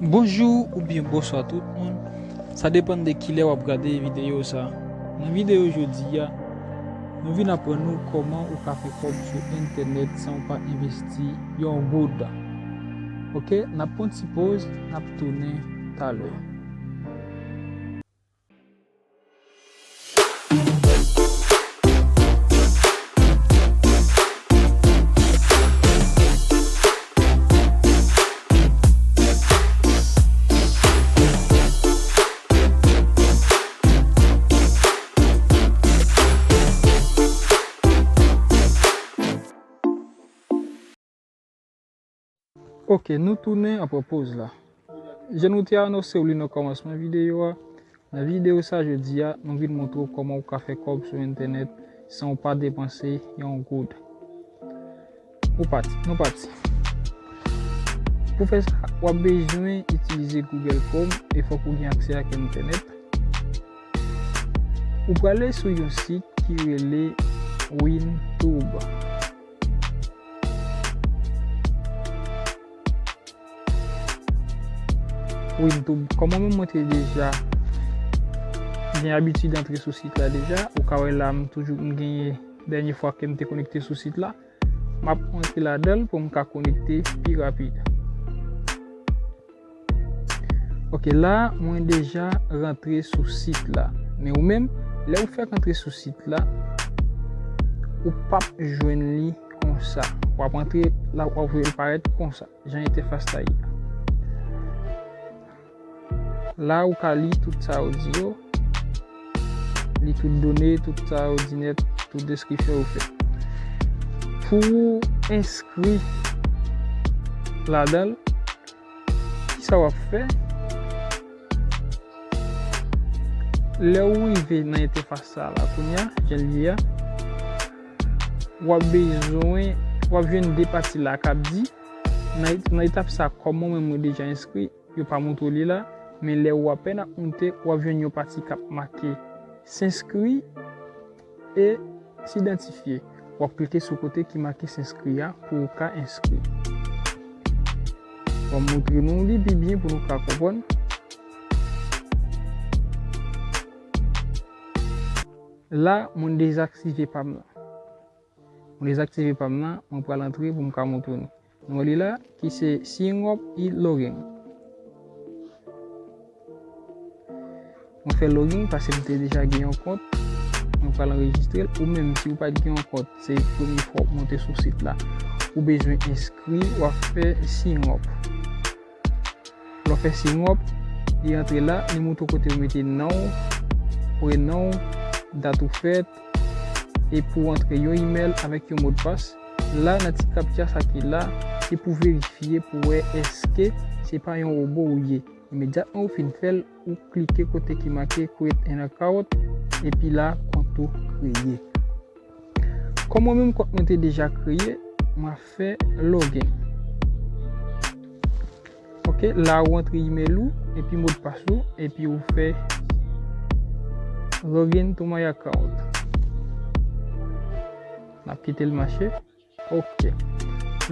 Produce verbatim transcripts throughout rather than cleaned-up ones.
Bonjou oubyen bonswa tout moun. Sa depann de kilè w ap gade videyo sa. Nan videyo jodi a, nou vin aprann ou kòman ou ka fè kòb sou entènèt san w pa envesti yon goud. Oke, n ap pran ti poz, n ap tounen talè. Oke, nou tounen apre poz la. Jan nou te anonse w li nan kòmansman videyo a, nan videyo sa jodi a, nou vin montre w kòman w ka fè kòb sou entènèt san w pa depanse yon goud. Ou pati, nou pati. Pou fè sa, w ap bezwen itilize Google Chrome e fòk ou gen aksè ak entènèt. Ou prale sou yon sit ki rele WinTube. WinTube. Kòm mwen menm mwen te deja gen abitid antre sou sit la deja, ou ka wè la m toujou m genyen dènye fwa ke m te konekte sou sit la. M ap antre ladan l pou m ka konekte pi rapid. Oke, la mwen deja rantre sou sit la. Men ou menm, lè ou fèk antre sou sit la, ou p ap jwenn li konsa. W ap antre la, w ap jwenn l parèt konsa, jan entèfas la ye a. La ou ka li tout sa yo di yo. Li tout done, tout sa yo di nèt, tout deskripsyon yo fè. Pou ou enskri ladan l, kisa w ap fè? Lè ou rive nan entèfas sa la kounye a, jan l ye a, w ap bezwen, w ap jwenn de pati la k ap di, nan, nan etap sa, kòm mwen menm mwen deja enskri, yo pa montre w li la, men lè ou apèn ap moute, w ap jwenn yon pati k ap make s'inscrire et s'identifier. W ap klike sou kote ki make s'inscrire a pou ou ka enskri. W ap montre nou li pi byen pou nou ka konprann. La, mwen dezaktive pa m nan. Mwen dezaktive pa m nan, mwen pral antre pou m ka montre nou. Nou wè li la, ki se sign up e login. Mwen fè login paske m te deja gen yon kont. Mwen pral anrejistre l. Ou menm, si ou pa t gen yon kont, se premye fwa w ap monte sou sit la. Ou bezwen enskri, w ap fè sign up. Lè w fè sign up, li antre la, li montre w kote w mete non w, prenon w, dat ou fèt, e pou w antre yon imèl avèk yon modpas. La, nan ti kaptcha sa ki la, se pou verifye, pou wè èske se pa yon wobo ou ye. Imedyatman ou fin fè l, ou klike kote ki make Create an Account, epi la, kont ou kreye. Kòm mwen menm kont mwen te deja kreye, mwen fè login. Oke, la ou antre imèl ou, epi modpas ou, epi ou fè login to my account. N ap kite l mache. Oke.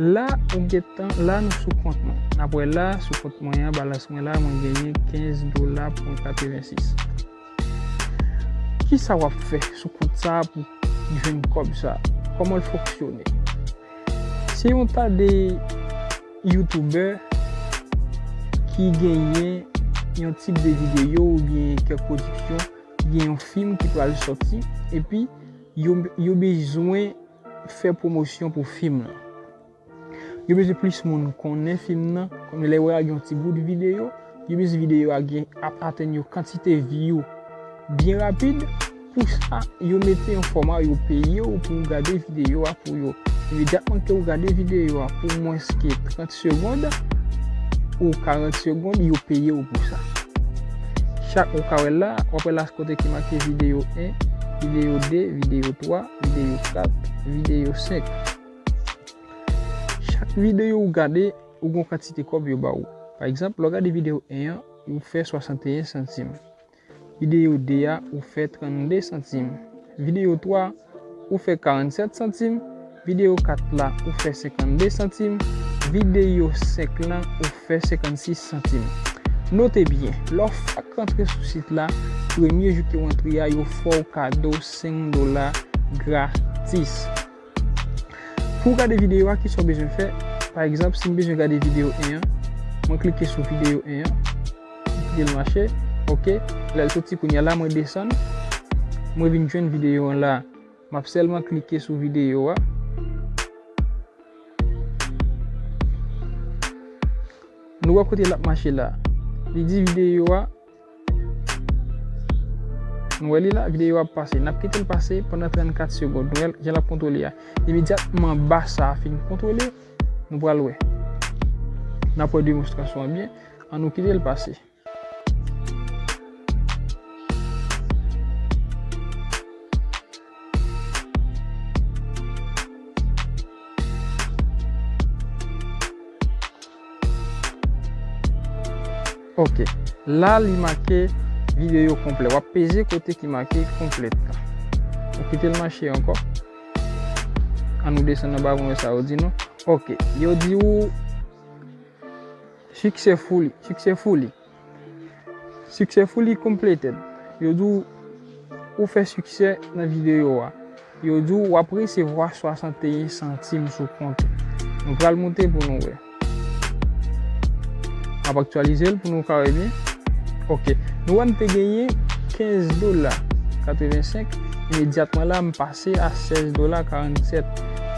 La, ou gentan, la nou sou kont mwen. N ap wè la, sou kont mwen an, balans mwen la, mwen genyen kenz dola pwen katrevensis. Kisa w ap fè sou kont sa a pou jwenn kòb sa a? Kòman l fonksyone? Se yon ta de youtubè ki genyen yon tip de videyo oubyen kèk pwodiksyon, gen yon fim ki pral sòti, epi yo, yo bezwen fè pwomosyon pou fim nan. Yo bezwen plis moun konnen fim nan. Kòm lè yo lage yon ti bout videyo, yo bezwen videyo a gen ap atenn yon kantite view byen rapid. Pou sa, yo mete yon fòma, yo peye w pou w gade videyo a pou yo. Imedyatman ke w gade videyo a pou mwens ke trant segonn ou karant segonn, yo peye w pou sa. Chak ou ka wè la, w ap wè la kote ki make videyo en, videyo de, videyo twa, videyo kat, videyo senk. Chak videyo ou gade, ou gon kantite kòb yo ba ou. Pa egzanp, lè w gade videyo en an, ou fè swasanteyen santim. Videyo de a, ou fè trannde santim. Videyo twa, ou fè karannsèt santim. Videyo kat la, ou fè senkannde santim. videyo senk lan, ou fè senkannsis santim. Note byen, lè w fèk rantre sou sit la, premye jou ke w antre a, yo fè w kado senk dola gratis. Pou w gade videyo a, kisa w bezwen fè? Pa egzanp, si m bezwen gade videyo en an, mwen klike sou videyo en an, m kite l mache, oke. Lè l soti kounye a la, mwen desann, mwen vin jwenn videyo an la. M ap sèlman klike sou videyo a. Nou wè kote l ap mache la. Li di videyo a. Nou wè li la, videyo a ap pase. N ap kite l pase pandan trannkat segonn. Nou wè jan l ap kontwole a. Imedyatman ba sa a fin kontwole, nou pral wè. N ap wè demonstrasyon an byen. An nou kite l pase. Oke. La, li make videyo konplè. W ap peze kote ki make konplèt la. Ou kite l mache ankò. An nou desann anba pou nou wè sa yo di nou. Oke. Yo di ou successfully, successfully. Successfully completed. Yo di w, ou fè siksè nan videyo a. Yo di w, w ap resevwa swasanteyen santim sou kont ou. Nou pral moute pou nou wè. M ap aktyalize l pou nou ka wè byen. Oke. Nou wè m te genyen kenz dola katrevensenk. Imedyatman la, m pase a sèz dola karannsèt.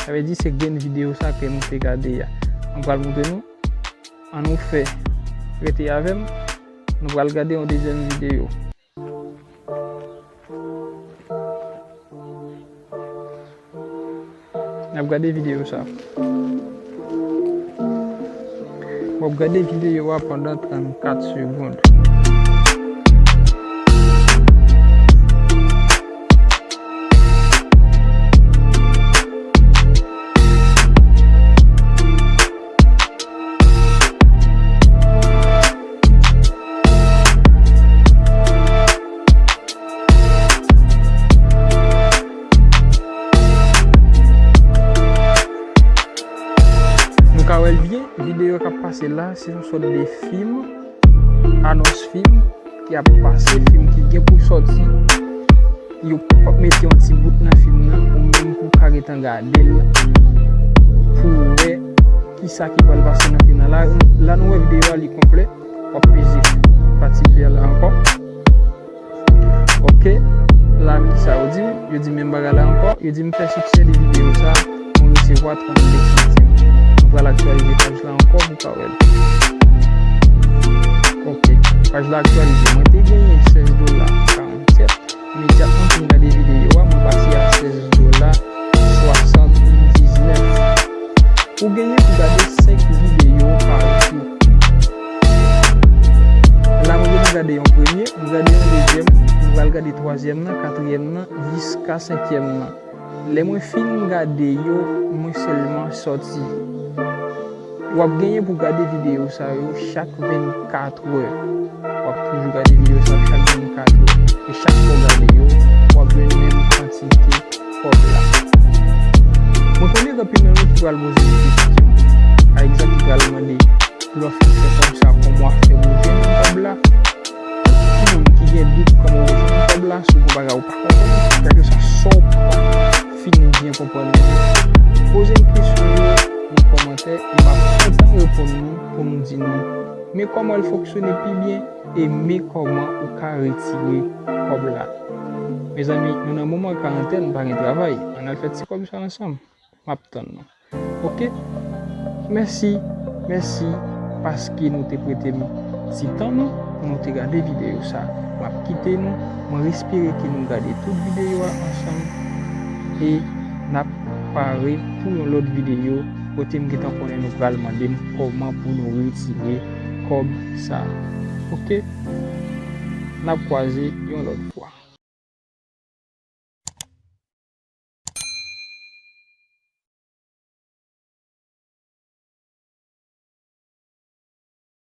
Sa vle di se grenn videyo sa ke nou te gade a. M pral montre nou. An nou fè. Rete avè m. Nou pral gade yon dezyèm videyo. N ap gade videyo sa. W ap gade videyo a pandan trannkat segonn. Nou ka wè l byen, videyo k ap pase la, se yon sòt de fim, anons fim, ki ap pase, fim ki gen pou sòti. Yo p ap mete yon ti bout nan fim nan, ou menm pou w ka gentan gade l, pou w wè kisa ki pral pase nan fim nan. La, la nou wè videyo a li konplè, w ap peze pati vè la ankò. Oke, la kisa yo di m? Yo di m menm bagay la ankò, yo di m fè siksè de videyo sa, mwen resevwa trannde santim. Nou pral aktyalize paj la ankò pou w ka wè l. Oke, paj la aktyalize. Mwen te genyen sèz dola karannsèt. Imedyatman pou m gade videyo a, mwen pase a sèz dola swasanndiznèf. Ou genyen pou gade senk videyo pa jou. La, mwen gentan gade yon premye, mwen gade yon dezyèm, mwen pral gade twazyèm nan, katriyèm nan, jiska senkyèm nan. Lè mwen fin gade yo, mwen sèlman sòti. W ap genyen pou gade videyo sa yo chak vennkat è. W ap toujou gade videyo sa yo chak vennkat è. E chak fwa w gade yo, w ap jwenn menm kantite kòb la. Mwen konnen gen anpil nan nou ki pral poze m kesyon. Pa egzanp, ki pral mande, lè w fin fè kòb sa, kòman w ap fè pou w jwenn kòb la? Tout moun ki gen dout kòman w jwenn kòb la, si w gen bagay ou pa konprann, kèlkeswa sa w pa fin byen konprann nan, poze m kesyon yo nan kòmantè, e m ap kontan reponn nou pou m di nou men kòman l fonksyone pi byen e men kòman ou ka retire kòb la. Mezanmi, nou nan moman karantèn, pa gen travay, ann al fè ti kòb sa ansanm. M ap tann nou. Oke? Mèsi, mèsi paske nou te prete m ti tan nou pou nou te gade videyo sa. M ap kite nou, mwen espere ke nou gade tout videyo a ansanm e n ap pare pou yon lòt videyo kote m gentan konnen nou pral mande m kòman pou nou retire kòb sa. Oke? N ap kwaze yon lòt fwa.